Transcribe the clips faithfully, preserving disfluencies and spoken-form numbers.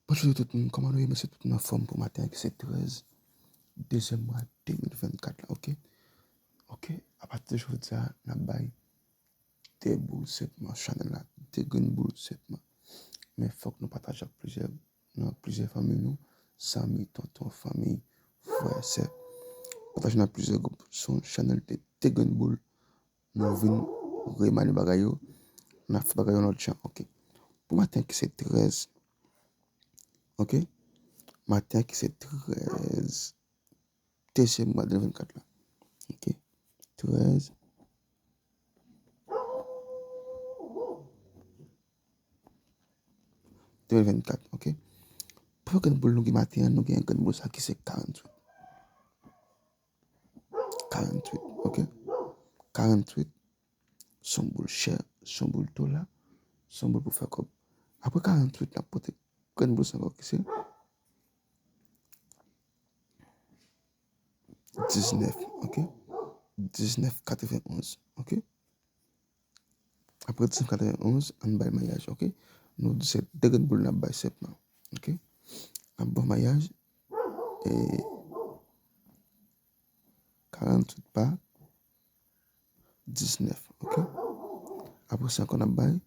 Bonjou tout moun, kòman nou ye? M swete tout moun anfòm pou maten an ki se trèz dezyèm mwa de mil vennkat la, oke? Oke, apati de jodi a, n ap bay de boul senpman, chanèl la, de grenn boul senpman. Men fòk nou pataje ak plizyè, nan plizyè fanmi nou, zanmi, tonton, fanmi, frè, sè. Pataje nan plizyè gwoup, se yon chanèl de de grenn boul. Nou vin remanye bagay yo, n ap fè bagay yo yon lòt jan, oke. Pou maten ki se trèz, oke. Maten ki se trèz dezyèm mwa de mil vennkat la, oke. Trèz de mil vennkat, oke. Pou grenn boul nou gen maten an, nou gen grenn boul sa ki se karanntuit. Karanntuit, oke. Karanntuit, se yon boul chè, se yon boul dola, se yon boul pou fè kòb. Apre karanntuit, n ap pote grenn boul sa ankò ki se diznèf, oke. Diznèf katrevenonz, oke. Apre diznèf katrevenonz, ann bay mayaj, oke. Nou di se de grenn boul n ap bay senpman, oke. N ap ba w mayaj, e karanntuit pa diznèf, oke. Apre sa ankò n ap bay,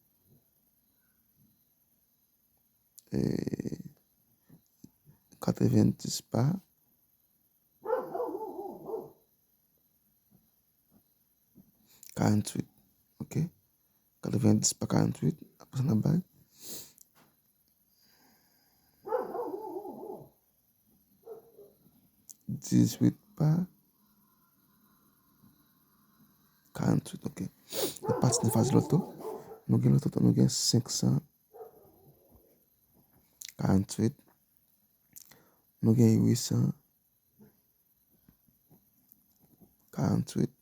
e katrevendis pa karanntuit, oke. Katrevendis pa karanntuit, apre sa n ap bay dizuit pa karanntuit, oke. Nou pati nan faz loto. Nou gen loto, nou gen senk san karanntuit. Nou gen uit san karanntuit.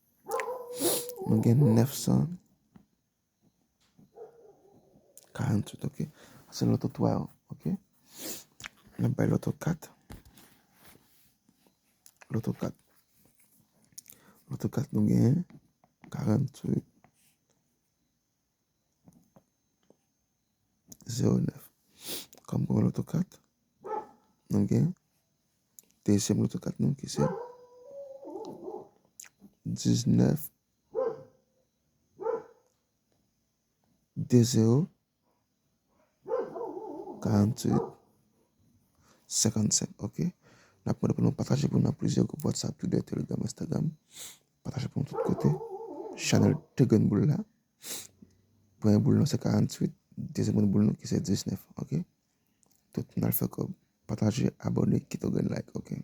Nou gen nèf san karanntuit, oke. Se loto twa yo, oke. N ap bay loto kat. Loto kat. Loto kat nou gen karanntuit zewo nèf. Kòm premye loto kat, nou gen dezyèm loto kat nou ki se diznèf de zewo karanntuit senkannsenk, oke? N ap mande pou nou pataje pou nou nan plizyè gwoup WhatsApp, Twitter, Telegram, Instagram. Pataje pou nou tout kote. Chanèl de grenn boul la. Premye boul nou se karanntuit, dezyèm grenn boul nou ki se diznèf, oke? Tout moun al fè kòb. Pataje, abòne, kite yon grenn like, oke?